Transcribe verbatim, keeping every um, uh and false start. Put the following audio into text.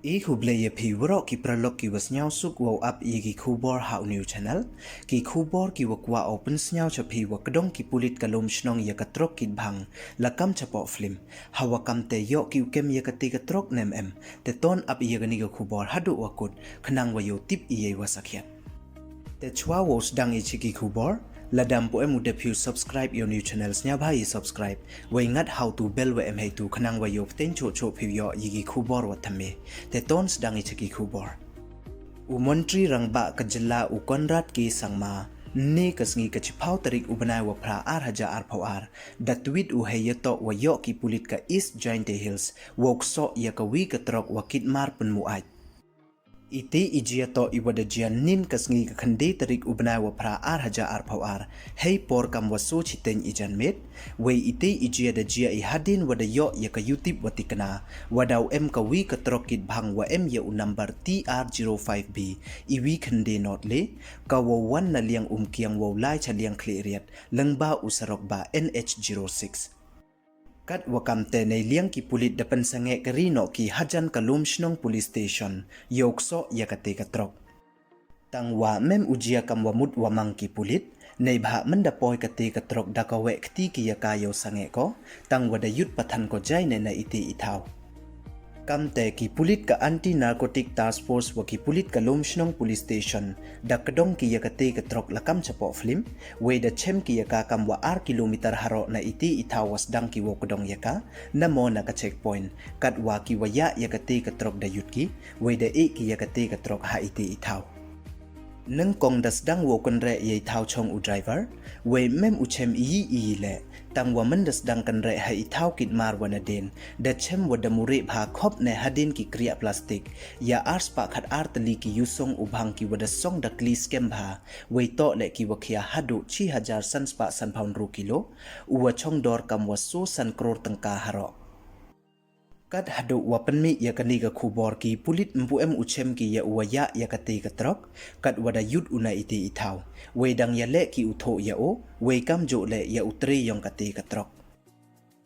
I khublei ya phi waroh ki paralok ki wa sniawsuk wow ap ya ki khubor ha u new channel. Ki khubor ki wa kwah u pynsniaw cha phi wa kdong ki pulit ka lum shnong ya ka truck kit bhang, la kam chapoh film. Ha wa kam te yoh ki u kem ya kati ka truck ne em em. Te ton ap ya kani ka khubor haduh wa kut, khnang wa yoh tip ya i wa sakhiat. Te chwa wow sdang i chi ki khubor, lada ym pu em u dep phi u subscribe ya u new channel, sniawbha i subscribe, wei ngat ha u tu bell wa em heitu khnang wa yoh pteng choh choh phi u yoh ya ki khubor wa thymme. Te ton sdang i chi ki khubor. U Montri Rangbah ka jylla u Conrad K Sangma, ne ka sngi ka chiphaw tarik u bnai wa phra ar hajar arphaw ar, da tweet u hei ya toh wa yoh ki pulit ka East Jaintia Hills wow ksoh ya ka wi ka truck wa kit mar pynmuaj. Iti i jia toh i wa da jia nin ka sngi ka khyndai tarik u bnai wa phra ar hajar arphaw ar, hei por kam wa so chiteng i janmiet. Wei iti i jia da jia i hadien wa da yoh ya ka yutip wa tikna, wa daw em ka wi ka truck kit bhang wa em ya u number T R zero five B, i wi khyndai not le, ka wow wan na liang Umkiang wow lai cha liang Khliehriat, lyngba u surok ba N H zero six. Kat wa kam te nei liang ki pulit da pynsangeh kari noh ki hajan ka lum shnong police station, yow ksoh ya kati ka truck. Tang wa ym em u jia kam wa mut wa mang ki pulit, neibhah mynda poi kati ka truck da ka weh kti ki ya ka yow sangeh ko, tang wa da yut pathan ko jai ne na iti i thaw. Kam te ki pulit ka Anti Narcotic Task Force wa ki pulit ka lum shnong police station, da kdong ki ya kati ka truck la kam chapoh film, wei da chem ki ya ka kam wa ar kilometer haroh na iti i thaw wa sdang ki wow kdong ya ka, namo na ka checkpoint, kat wa ki wa yah ya kati ka truck da yut ki, wei da ih ki ya kati ka truck ha iti i thaw. Nyngkong da sdang wow kynreh ya i thaw chong u driver, wei ym em u chem iyi iyi le, tang wa mynda sdang kynreh ha i thaw kit mar wa nadien, da chem wa da mureh bha khop ne hadien ki kriah plastik, ya ar spah khat ar tylli ki yusong u bhang ki wa da song da kli skem bha, wei toh le ki wa khia haduh chi hajar san spah san phaw ynru kilo, u wa chong dor kam wa so san kror tyngka haroh. Kat haduh wa pynmih ya kani ka khubor ki pulit ym pu em u chem ki ya u wa yah ya kati ka truck, kat wa da yut u na iti i thaw. Wei dang ya le ki u thoh ya u, wei kam joh le ya u tre yong kati ka truck.